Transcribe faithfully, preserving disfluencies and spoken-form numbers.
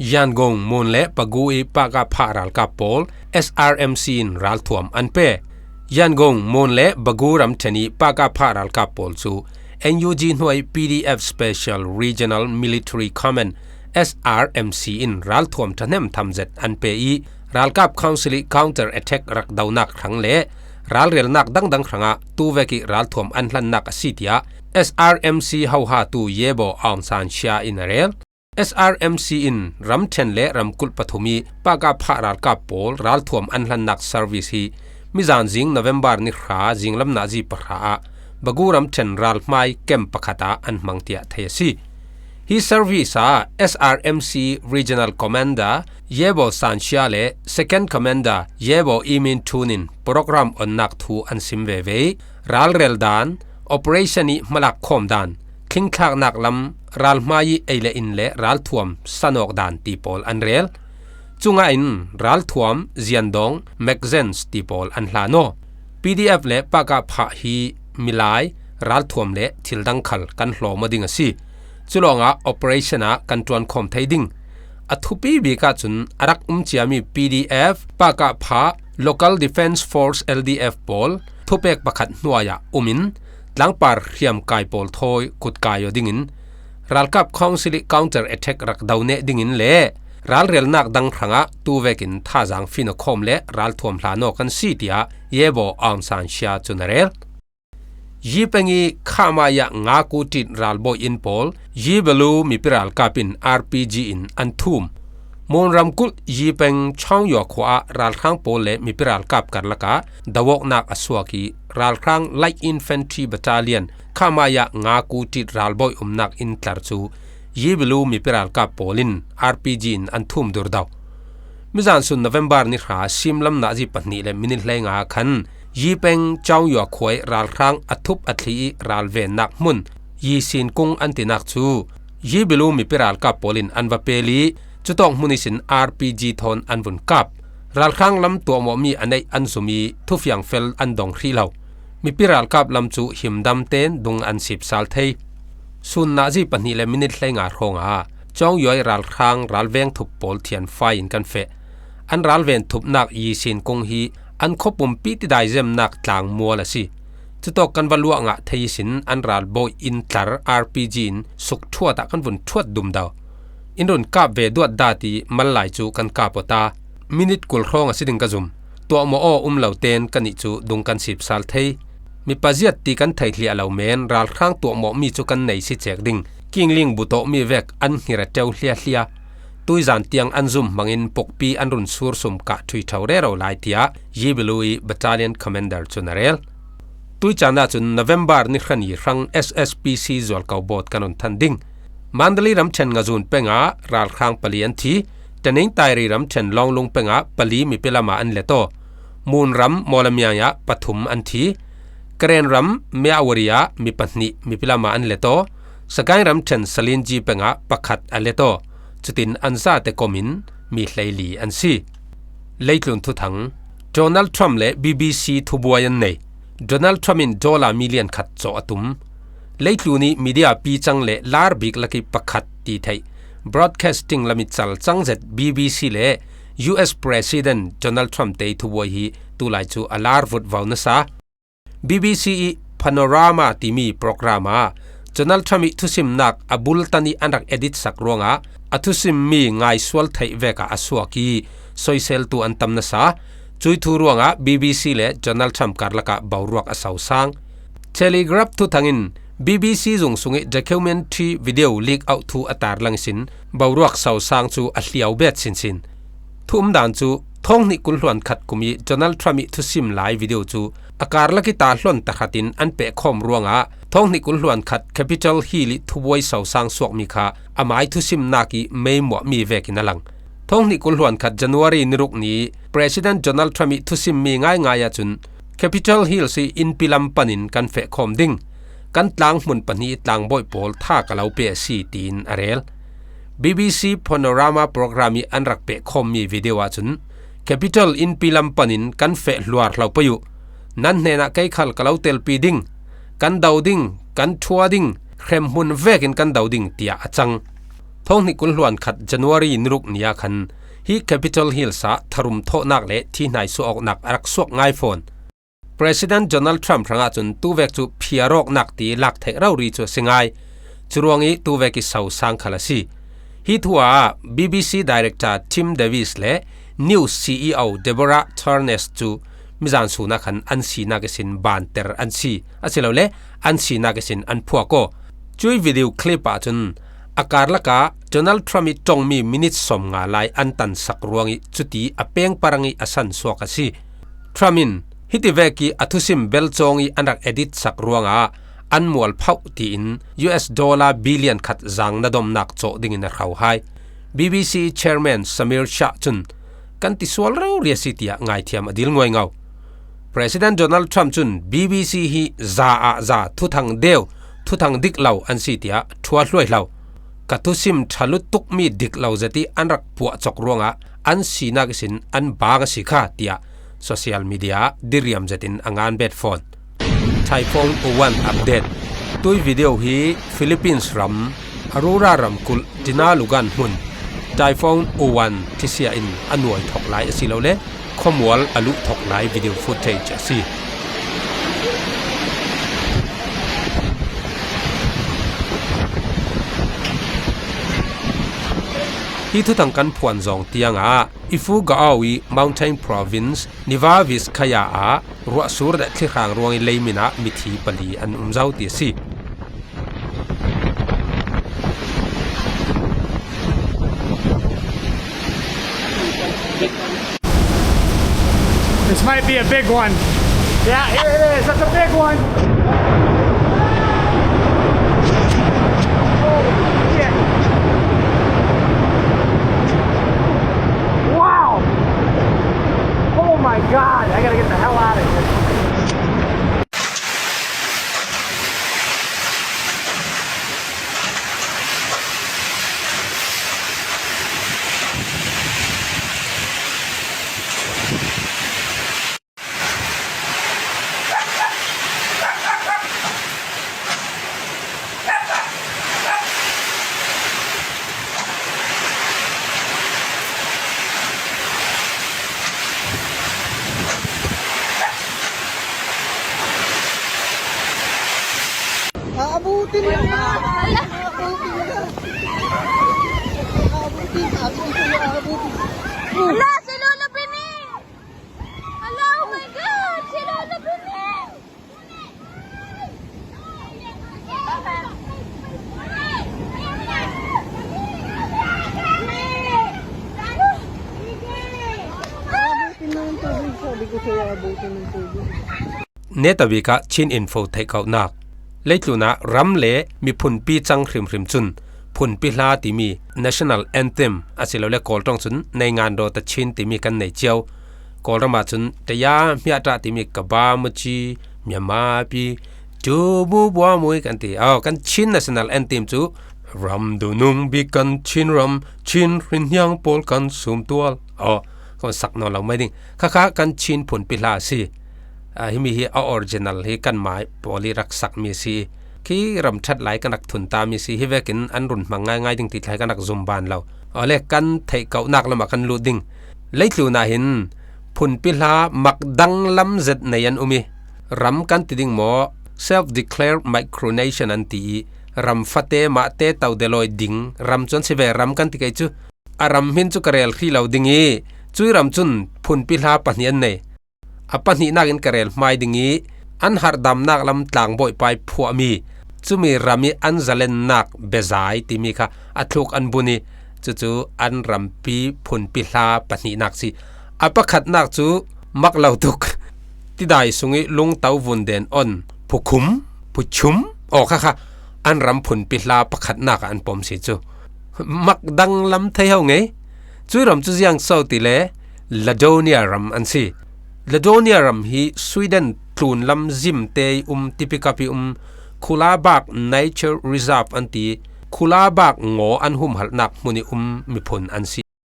Yangon, Mon le Bagu i Pakapha ralkap pawl S R M C in ralthuam an pe. Yangon, Mon le Bagu ramṭhen i Pakapha ralkap pawl cu N U G hnuai P D F Special Regional Military Command S R M C in ralthuam ṭhahnem tham zet an pe i ralkap council i counter attack rakdonak hrang le ralrelnak dangdang hrangah tuvek i ralthuam an hlannak a si, tiah S R M C hohatu Yebo Aung San Shia in a rel. S R M C in ramṭhen le ramkulh pathum i Pakapha ralkap pawl ralthuam an hlannak service hi mizan zing November ni hra zinglam nazi pahra ah Bagu ramṭhen ralhmai camp pakhat ah an hmang tiah thei a si. Hi service ah S R M C Regional Commander Yebo San Shia le Second Commander Yebo Imin Thun in program onnak thu an sim veve i ralrel dan, operation i hmalak khawm dan, thlingthlaknak lam, ralhmai i ei le in le ralthuam sanawk dan ti pawl an rel. Cungah in ralthuam, ziandong, magazines ti pawl an hlan aw. P D F le Pakapha hi milai, ralthuam le thil dang khal kan hlawm aw ding a si. Culawngah operation ah kan ṭuankhawm thei ding. A thupi bik ahcun a rak um ciami P D F, Pakapha, Local Defence Force, L D F pawl thupek pakhat hnuai ah um in tlangpar hriamkai pawl thawi kutkai aw dingin ralkap council i counter attack rak do neh dingin le ralrelnak dang hrangah tuvekin thazaang fin aw khawm le ralthuam hlan aw kan si, tiah Yebo Aung San Shia cun a rel. Yi peng i Khamaya nga ku ṭit ralbawi inn pawl Yi Belu mipi ralkap in R P G in an thum. Mon ramkulh Yi peng Chaung Yua khua ah ralhrang pawl le mipi ralkap karlak ah do awknak a suak i ralhrang Light Infantry Battalion Khamaya nga ku ṭit ralbawi umnak inn tlar cu Yi Belu mipi ralkap pawl in R P G in an thum durdo. Mizan sun November ni hra simlam nazi pahnih le minit hleinga khan Yi peng Chaung Yua khua i ralhrang a thup a thli i ralvennak hmun Yi Sin Kung an tinak cu Yi Belu mipi ralkap pawl in an va pel i cutawk hmun ihsin R P G thawn an vun kap. Ralhrang lam tuahmawhmi a neih an zum i thufiang fel an dong hrih lo. Mipi ralkap lam cu himdam tein dung an sipsal thei. Sun nazi pahnih le minit hleinga hrawngah Chaung Yua i ralhrang ralveng thup pawl thianfai in kan feh. An ralven thupnak Yi Sin Kung hi an khuapumpi tidaizemnak tlang mual a si. Cutawk kan va luah ngah thei ihsin an ralbawi inn tlar R P G in sukṭhuat ah kan vun ṭhuat dumdo. In run kap ve duat dah ti mal lai cu kan kap aw ta. Minit kul hrawng a si ding ka zum. Tuahmawh aw um lo tein kannih cu dung kan sipsal thei. Mipa ziat ti kan thei hliah lo men ralhrang tuahmawhmi cu kan nei si cek ding. Kingling bu tawhmi vek an hngir a ṭeu hliahhliah. Tuizan tiang an zum hmangin pukpi an run sursum kah ṭhui ṭho rero lai, tiah Yi Belu i Battalion Commander cun a rel. Tuicaan ahcun November ni hran i hrang S S P C zualko bawt kan run than ding. Mandalay ramṭhen Ngazun pengah ralhrang pali an thi. Taningtairi ramṭhen Lawnglung pengah pali mipi lamah an let aw. Mun ram Mawlamiang ah pathum an thi. Karen ram Myawaddy ah mi pahnih mipi lamah an let aw. Sagaing ramṭhen Salinji pengah pakhat a let aw. Cutin an zate kom in mi hleili an si. Leitlun thuthang. Donald Trump le B B C thubuai an nei. Donald Trump in dollar million khat cawh a tum. Leitlun i media picang le lar bik lak i pakhat ti theih broadcasting lam i cal cang zet B B C le U S President Donald Trump te i thubuai hi tulai cu a lar vutvo nasa. B B C i Panorama timi program ah Donald Trump i thusimnak a bulletin i an rak edit sak ruangah a thusimmi ngaisual theih vek ah a suak i soiseltu an tam nasa. Cui thu ruangah B B C le Donald Trump karlak ah boruak a sosang. Telegraph thuthang in B B C zung sung i documentary video leak out thu a tarlang ihsin boruak sosang cu a hliau bet sinsin. Thu umdan cu thawng hnih kul hluan khat kum i Donald Trump i thusim lai video cu a karlak i ta hluan tahratin an pehkhawm ruangah thawng hnih kul hluan khat Capitol Hill i thubuai sosang suakmi kha amai thusimnak i meimuahmi vekin a lang. Thawng hnih kul hluan khat January ni ruk ni President Donald Trump i thusimmi ngaingai ahcun Capitol Hill i innpi lam panin kan fehkhawm ding. Kan tlang hmun pahnih i tlangbawi pawl tha ka lo pe a si, tiin a rel. B B C Panorama program i an rak pehkhawmmi video ahcun Capitol innpi lam panin kan feh hluar hlo pei uh. Nan hnenah kei khal ka lo telpi ding. Kan do ding, kan ṭhua ding, hremhmun vekin kan do ding, tiah a cang. Thawng hnih kul hluan khat January ni ruk ni ah khan hi Capitol Hills ah tharum thawhnak le thihnaisuah awknak a rak suak ngai fawn. President Donald Trump hrangah cun tuvek cu phiar awknak ti lak theih rori cu a si ngai. Curuangih tuvek ih so sang khal a si. Hi thu ah B B C Director Tim Davies le News C E O Deborah Turness cu mizan sun ah khan an sinak ihsin banter an si, asilole an sinak ihsin an phuak aw. Cuih video clip ahcun a karlak ah Donald Trump ih ṭongmi minit sawmnga lai an tansak ruangih cuti a peng parangih a san suak a si. Trump in hiti vekih a thusim belcawng ih an rak edit sak ruangah an mual phauh tiin U S dollar billion khat zang na domnak cawh dingin a hro hai. B B C chairman Samir Shah cun kan ti sual rori a si tiah ngaithiam a dil nguaingo. President Donald Trump cun B B C hi za ah za thuthang deu, thuthang dik lo an si tiah ṭhuahluai hlo. Ka thusim ṭha lutukmi dik lo zet ih an rak puah cawk ruangah an sinak ihsin an bang a si kha, tiah social media ah diriam zetin a ngan bet fawn. Typhoon Uwan update. Tui video hi Philippines ram Aurora ramkulh Dinalugan hmun Typhoon Uwan thisia in a nuai thawk lai asilole khuamual a luh thawk lai video footage a si. Hi thuthang kan phuan zawng tiangah Ifugao ih Mountain Province Nueva Vizcaya ah ruahsur le thlihrang ruangih leimin ah mithi pali an um zo ti a si. This might be a big one. Yeah, here it is. That's a big one. Holy shit. Wow. Oh my God. I gotta get the hell out of here. Aabutin mo na! Aabutin mo na! Aabutin, aabutin mo na, aabutin. Hala, si Lolo Pining! Hala, oh my God! Si Lolo Pining! Aabutin na ng tubig, sabi ko sa'yo, aabutin ng tubig. Netabik ah Chin Info theihkauhnak. Leitlun ah ram le miphunpi cang hrimhrim cun phunpi hla timi National Anthem asilole Kawl ṭong cun Naingan Daw Ta Chin timi kan nei cio. Kawlram ah cun Taya Hmiahṭah timi Kaba Muci, Myanmar pi, Tubu Buamui kan ti. Aw, kan Chin National Anthem cu Ram dunung bik kan Chin ram, Chin hrinhniang pawl kan sumtual. Aw, kan sak nawn lo mai ding. Khakha kan Chin phunpi hla a si. Ah, himi hi a original hi kanmah pawl ih rak sakmi a si. Khi ram ṭhat lai kan rak thun tami a si. Hi vekin an run hmang ngaingai ding ti thlai kan rak zum ban lo. Awle kan theihkauhnak lamah kan lut ding. Leitlun ah hin phunpi hla mak danglam zet nei an um ih ram kan ti ding maw, self-declared Micronesian an ti ih ram fate mahte to delawi ding ram cu an si ve, ram kan ti kei cu. A ram hmin cu ka rel hrih lo ding ih cuih ram cun phunpi hla pahnih an nei. A pahnihnak in ka rel hmai ding ih an harhdamnak lam tlangbawipa ih phuahmi cumi ram ih an zalennak bezai timi kha a thluk an bun ih cucu an rampi phunpi hla pahnihnak si. A pakhatnak cu mak lo tuk tidai sungih lungto vun den on phukhum, phuchum, aw khakha an ram phunpi hla pakhatnak ah an pom si cu. Mak danglam thei ho ngei. Cuih ram cu ziang so ti le Ladonia ram an si. Ladonia ram hi Sweden tlunlam zimte ih um, tipikap ih um, Kullaberg Nature Reserve an ti. Kullaberg ngaw an humhalhnak hmun ih um miphun an si.